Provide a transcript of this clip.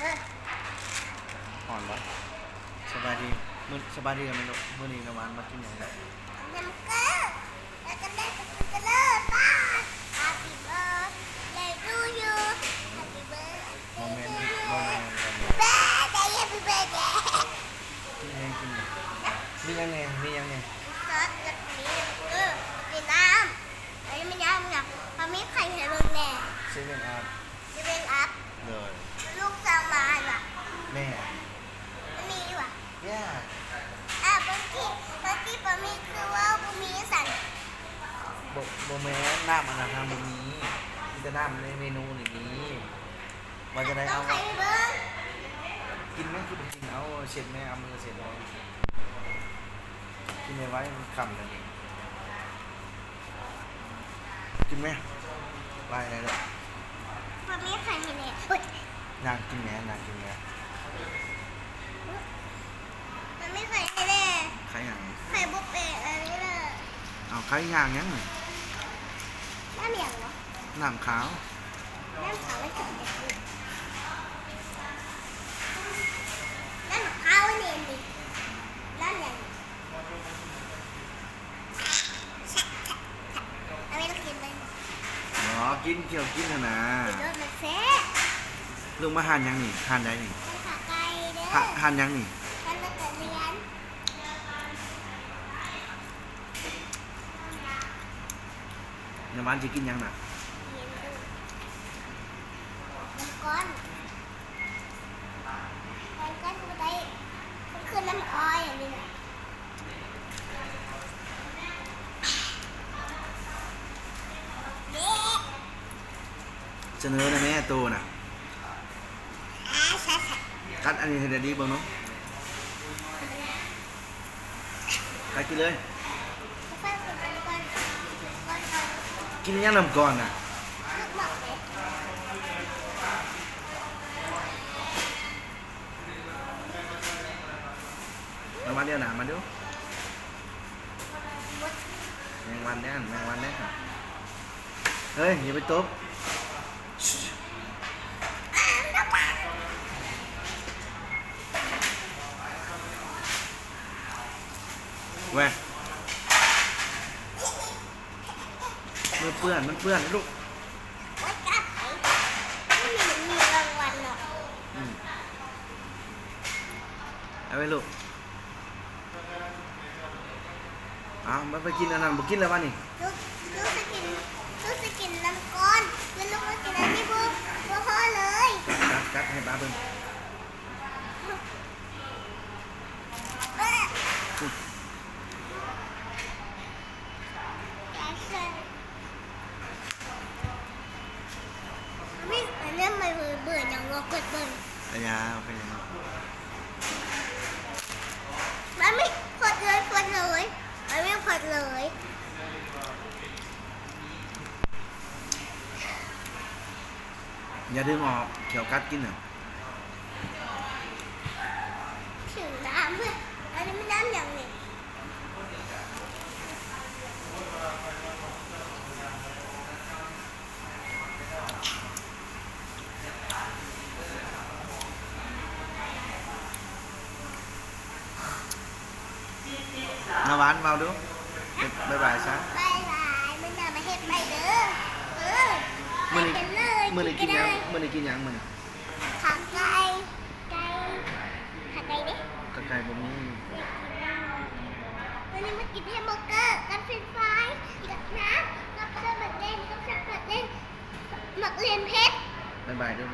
ຮ້ອນບໍ່? ສະບາຍດີ ມື້ ສະບາຍດີແມ່ລູກ. ມື້ນີ້ນ້ຳຫວານມາກິນຫຍັງ? ນ້ຳເກີ ແລ້ວກໍໄດ້ໄປກິນກະເລີ ປາດ Happy birthday to you Happy birthday ບໍ່ແມ່ນ to you ບໍ່ແມ່ນ Happy birthday Happy birthday ກິນຫຍັງ? ກິນຫຍັງ? ມີຫຍັງແດ່? ມີຫຍັງແດ່? ມີຊອດ ແລ້ວກໍມີນ້ຳເກີ ແລ້ວກໍມີນ້ຳ ອັນນີ້ມີນ້ຳຫຍັງ? ເຂົາມີໄຂ່ໃຫ້ເບິ່ງແດ່ ເຊເວັນອັບ ເຊເວັນອັບ ໂດຍ ລູກສັ່ງມາຫັ້ນຫວາ? ແມ່ນ ມັນມີຢູ່ຫວາ? ແມ່ນ ອ້າວ ບາງທີ ບາງທີບໍ່ມີ ຄືວ່າບໍ່ມີຊັ້ນ? ບໍ່ ບໍ່ແມ່ນ ນ້ຳອັນນັ້ນນະບໍ່ມີ ມີແຕ່ນ້ຳໃນເມນູນີ້ມີ. ວ່າຈັ່ງໃດ ເອົາ ເອົາໄຂ່ໃຫ້ເບິ່ງ ກິນແມ່ ຄືບໍ່ກິນ? ເອົາ ເຊັດແມ່ ເອົາມືເຊັດເອົາ ກິນໄວໆ ມັນຄ່ຳແລ້ວນີ້. ກິນແມ່ ຫຼາຍແລ້ວ. ມັນມີໄຂ່ໃຫ້ແນ່ ນາງກິນແມ່ ນາງກິນແມ່. ມັນມີໄຂ່ແນ່ໆ. ໄຂ່ຫຍັງ? ໄຂ່ບໍ່ເປັນອັນນີ້ເລີຍ. ເອົາ ໄຂ່ຫຍັງຫຍັງ? ນ້ຳຫຍັງເນາະ? ນ້ຳຂາວ. ນ້ຳຂາວມັນເປັນຈັ່ງຊີ້. ນ້ຳຂາວນີ້ ນີ້ ນ້ຳຫຍັງ? ເອົາໄວ້ກິນເບິ່ງ. ອໍ ກິນ ຂຽວກິນຫັ້ນນະ. ກິນໂລດ ມັນແຊບ. ລູກມາຮ້ານຫຍັງນີ້? ຮ້ານໃດນີ້? ຮ້ານຂາໄກ່ເດີ. ຮ້ານ ຮ້ານຫຍັງນີ້? ຮ້ານນັກຮຽນ. ນ້ຳຫວານຊິກິນຫຍັງນະ? ກິນນ້ຳກ້ອນ. ມັນກໍບໍ່ໄດ້ ມັນຄືນ້ຳອ້ອຍອັນນີ້ນະ. ສະເໜີແດ່ແມ່ໂຕນະ. ກັດອັນນີ້ໃຫ້ແດດດີ້ເບິ່ງເນາະ. ໄປກິນເລີຍ. ກິນຫຍັງນຳກ່ອນນະ? ມາ ມາດຽວນະ ມາດູ. ແມງວັນເດ້ ແມງວັນເດ້. ເຮີ້ຍ ຢ່າໄປຕົບ. ແວ່ ມັນເປື້ອນ ມັນເປື້ອນລູກ. ມັນມີ ມັນມີລາງວັນເນາະ. ອືມ ເອົາໄວ້ລູກ. ເອົາ ມັນໄປກິນອັນນັ້ນ ບໍ່ກິນແລ້ວວະນີ້. ລູກ ລູກຊິກິນ ລູກຊິກິນນ້ຳກ້ອນ ແລ້ວລູກມາກິນອັນນີ້ ບໍ່ ບໍ່ພໍເລີຍ. ກັດ ກັດໃຫ້ປ້າເບິ່ງ. ມັນ ອັນນີ້ມັນເບື່ອຫຍັງວະ ກົດເບິ່ງ. ອາຍາ ໂອເຄ. ມັນມີ ກົດເລີຍ ກົດເລີຍ ມັນມີ ກົດເລີຍ. ຢ່າດຶງອອກ ຂຽວກັດກິນນະ. ຖືນ້ຳ ອັນນີ້ມັນນ້ຳຫຍັງນີ້? ນ້ຳຫວານເວົ້າດູ ບາຍບາຍຊະ. ບາຍບາຍ ມື້ໜ້າມາເຮັດໃໝ່ເດີ. ເອີ ມື້ນີ້ ເຮັດເລີຍ ມື້ນີ້ກິນຫຍັງ? ກິນເລີຍ ມື້ນີ້ກິນຫຍັງມື້ນີ້? ຂາໄກ່ ໄກ່ ຂາໄກ່ເດ້. ຂາໄກ່ບໍ່ມີ. ມື້ນີ້ມາກິນແຮມເບີເກີກັບເຟຣນຊ໌ຟຣາຍ ກັບນ້ຳ ກັບຊອດໝາກເຫຼັ້ນ ກັບຊອດໝາກເຫຼັ້ນ ໝາກເຫຼັ້ນເຜັດ. ບາຍບາຍເດີ.